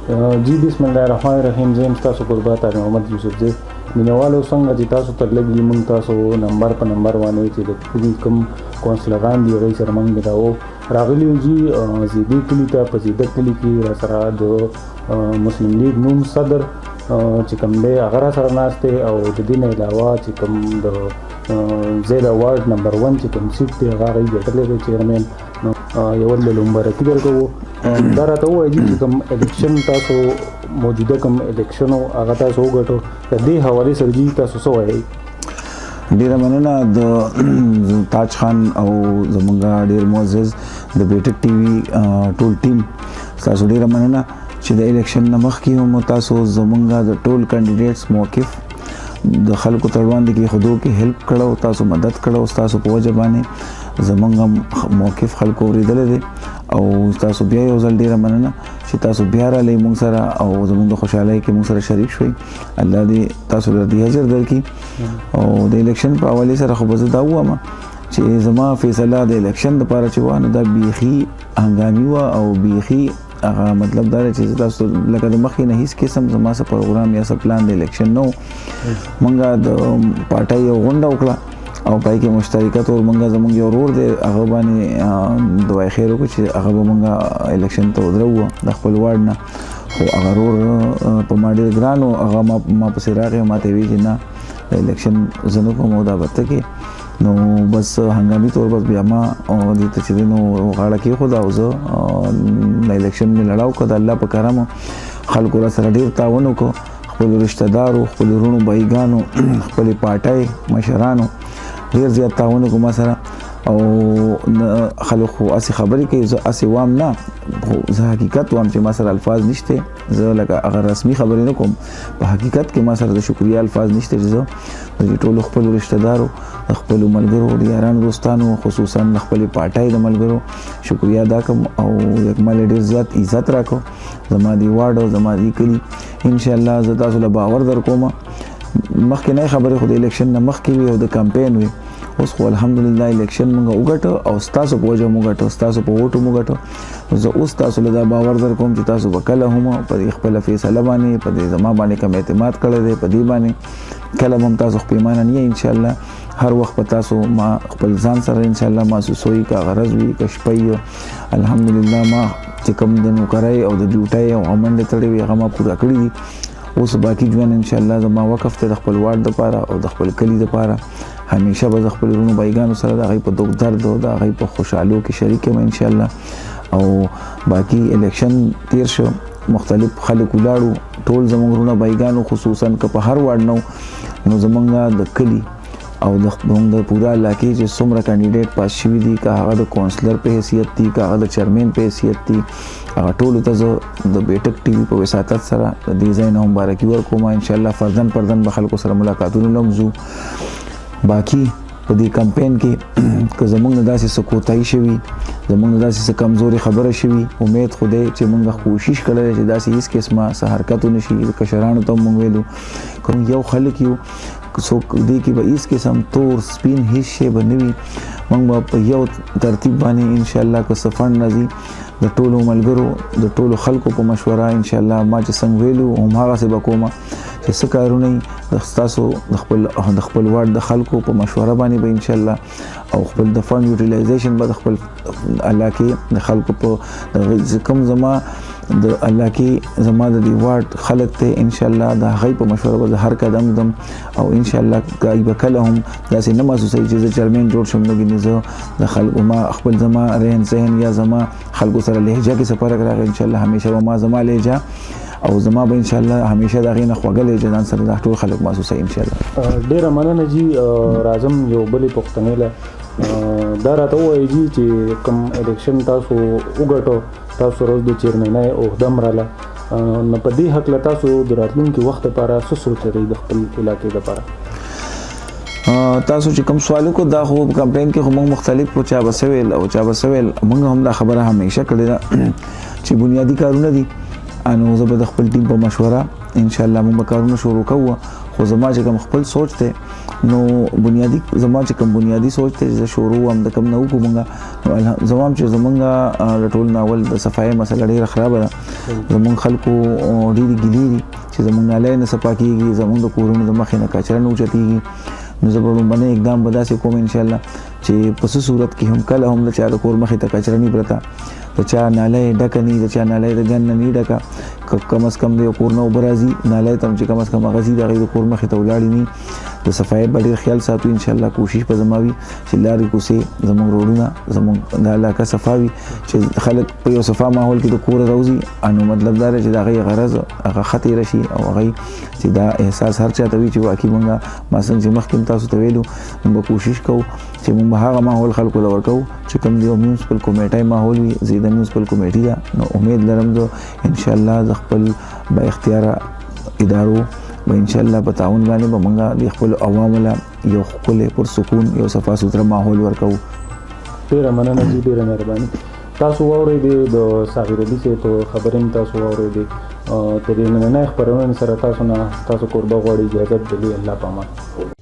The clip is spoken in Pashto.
جی بسم الله الرحمن الرحیم. زه یم ستاسو کوربه تاج محمد یوسفزی. مینوالو څنګه چې تاسو ته لږ مونږ تاسو نمبر په نمبر باندې چې د کلي کوم کونسلران دي هغوی سره مونږ ملاو راغلي یو جي زیدې کلي ته. په زیده کلي کې را سره د مسلم لیګ نوم صدر چې کوم دی هغه را سره ناست دی، او د دې نه علاوه چې کوم د زیده وارډ نمبر 1 چې کوم سیټ دی هغه هغوی ګټلی دی چیئرمین. نو یو له مبارکي درکوو. دا راته ووایئ چې کوم الیکشن تاسو موجوده کوم الیکشن هغه تاسو وګټو، د دې حوالې سره جي تاسو څه وایئ؟ ډیره مننه د تاج خان او زمونږ ډیر معزز د بیټک ټي وي ټول ټیم، تاسو ډیره مننه چې د الیکشن نه مخکې هم تاسو زمونږ د ټول کاندیدټس موقف د خلکو تر وړاندې کې خودو کې هیلپ کړو، تاسو مدد کړو. تاسو په وجه باندې زمونږ موقف خلکو اورېدلی دی، او تاسو بیا یو ځل ډیره مننه چې تاسو بیا رالئ مونږ سره او زمونږ د خوشحالۍ کې مونږ سره شریک شوئ. الله دې تاسو له دې اجر درکړي. او د الیکشن په حوالې سره خو به زه دا ووایم چې زما فیصله د الیکشن دپاره چې وه نو دا بیخي هنګامي وه، او بیخي هغه مطلب دا دی چې تاسو لکه د مخکې نه هیڅ قسم زما څه پروګرام یا څه پلان د الیکشن نه و. مونږ د پارټۍ یو غونډه وکړه او پای کې مشترکه طور مونږ زمونږ یو ورور دی هغه باندې دعای خیر وکړو چې هغه به مونږ الیکشن ته ودروو د خپل وارډ نه. خو هغه ورور په ما ډېر ګران و، هغه ما پسې راغی او ما ته یې ویل چې نه د الیکشن زه نه کوم او دا به ته کې. نو بس هنګامي طور بس بیا ما دې ته چې دی نو غاړه کېښوده او زه د الیکشن مې لړاو کړ. د الله په کرم خلکو را سره ډېر تعاون وکړو، خپلو رشته دارو، خپلو وروڼو بایګانو، خپلې پارټۍ مشرانو ډېر زیات تعاون وکړو ما سره. او خلک خو هسې خبرې کوي، زه هسې وام نه، خو زه حقیقت وام چې ما سره الفاظ نشته. زه لکه هغه رسمي خبرې نه کوم، په حقیقت کې ما سره د شکریه الفاظ نشته چې زه د دې ټولو خپلو رشته دارو، د خپلو ملګرو، د یارانو دوستانو، خصوصا د خپلې پارټۍ د ملګرو شکریه ادا کوم. او یکمل ډېر زیات عزت راکړو زما د وارډ او زما د کلي. انشاءالله زه تاسو له باور در کوم. مخکې نه خبرې خو د الیکشن نه مخکې وي او د کمپین وي، اوس خو الحمدلله الیکشن مونږ وګټو او ستاسو په وجه مونږ وګټو، ستاسو په ووټو مونږ وګټو. زه اوس تاسو له دا باور در کوم چې تاسو به کله هم په دې خپله فیصله باندې، په دې زما باندې کوم اعتماد کړی دی، په دې باندې کله به هم تاسو پښېمانه نه یئ. انشاءالله هر وخت په تاسو ما خپل ځان سره انشاءالله محسوسوي، که غرض وي که شپه وي. الحمدلله ما چې کوم د نوکرۍ او د ډیوټۍ او منډې تړې وي هغه ما پوره کړي دي. اوس باقي ژوند انشاءالله زما وقف دی د خپل وارډ دپاره او د خپل کلي دپاره. همیشه به زه خپل وروڼو بایګانو سره د هغوی په دغ درد او د هغوی په خوشحالو کې شریک یم انشاءالله. او باقي الیکشن تیر شو، مختلف خلک ولاړو، ټول زموږ وروڼه بایګانو خصوصا که په هر وارډ نه و نو زموږ د کلي او د زموږ د پوره علاقې چې څومره کاندیډیټ پاس شوي دي، که هغه د کونسلر په حیثیت دي، که هغه د چیرمین په حیثیت دي، هغه ټولو ته زه د بیټک ټي وي په وساطت سره د دې ځای نه مبارکي ورکوم. انشاءالله فردن پردن به خلکو سره ملاقاتونه له هم ځو. باقي په دې کمپین کې که زموږ نه داسې څه کوتاهي شوي، زموږ نه داسې څه کمزورې خبره شوي، امید خو دی چې موږ کوشش کړی دی چې داسې هېڅ قسمه څه حرکت ونه شي. کشرانو ته هم موږ ویلو که موږ یو خلک یو، څوک دې کې به هېڅ قسم تور سپین هېڅ شی به نه وي. موږ به په یو ترتیب باندې انشاءالله که څه فنډ راځي د ټولو ملګرو د ټولو خلکو په مشوره انشاءالله ما چې څنګه ویلو هم هغسې به کومه چې څه کارونه وي د ستاسو د خپل وارډ د خلکو په مشوره باندې به انشاءالله، او خپل د فنډ یوټیلایزیشن به د خپل علاقې د خلکو په کوم زما د علاقې زما د دې وارډ خلک ته انشاءالله د هغوی په مشوره به زه هر قدم ږدم. او انشاءالله که به کله هم داسې نه محسوسوي چې زه چیرمین جوړ شم نو ګینې زه د خلکو ما خپل زما رهن سهن یا زما خلکو سره لهجه کې څه فرق راغی، انشاءالله همیشه به ما زما لهجه او زما به انشاءالله همیشه د هغې نه خوږه لهجه ځان سره دا ټول خلک محسوسوي انشاءالله. ډېره مننه جي. راځم یو بلې پوښتنې له. دا راته ووایئ جي چې کوم الیکشن تاسو وګټو، تاسو روز د چیرمینۍ عهده هم راله، نو په دې هکله تاسو د راتلونکي وخت لپاره څه سوچ لرئ د خپل علاقې لپاره؟ تاسو چې کوم سوال وکړو دا خو په کمپین کې خو موږ مختلف و، چا به څه ویل او چا به څه ویل. موږ هم دا خبره همیشه کړې ده چې بنیادي کارونه دي، نو زه به د خپل ټیم په مشوره انشاءالله موږ به کارونه شروع کوو. خو زما چې کوم خپل سوچ دی نو بنیادي زما چې کوم بنیادي سوچ دی چې زه شروع وم د کوم نه وکړو موږ، نو زما هم چې زمونږ د ټول ناول د صفایۍ مسله ډېره خرابه ده. زمونږ خلکو ډېرې ګیلې دي چې زمونږ نالۍ نه صفا کېږي، زمونږ د کورونو د مخې نه کچره نه اوچتېږي. نو زه به لومړنی اقدام به داسې کوم انشاءالله چې په څه صورت کې هم کله هم د چا د کور مخې ته کچره نه پرته، د چا نالۍ ډکه نه، د چا نالۍ د ګن نه ډکه، کم از کم د یو کور نه اوبه راځي نالۍ ته هم چې کم از کم هغه ځي د هغې د کور مخې ته ولاړې نه. د صفایۍ به ډېر خیال ساتو انشاءالله. کوشش به زما وي چې لارې کوڅې زموږ روډونه زموږ د علاقه صفا وي، چې خلک په یو صفا ماحول کې د کوره راوځي، نو مطلب دا دی چې د هغې غرض هغه ښه تېره شي او هغې چې دا احساس هر چا ته وي چې واقعي موږ ما څنګه چې مخکې هم تاسو ته ویلو، موږ به کوشش کوو چې موږ به هغه ماحول خلکو له ورکوو چې کوم د یو میونسپل کمیټۍ ماحول وي. زه د میونسپل کمیټي ده، نو امید لرم زه انشاءالله د خپل با اختیاره ادارو به انشاءالله په تعاون باندې به موږ د خپلو عوامو له یو ښکلی پرسکون یو صفا سوتره ماحول ورکوو. ډېره مننه جي، ډېره مهرباني. تاسو واورېدې د صابر علي صاحب خبرې هم تاسو واورېدې. د دې نننۍ خپرونې سره تاسو نه تاسو کوربه غواړي اجازت د لوی الله په امان.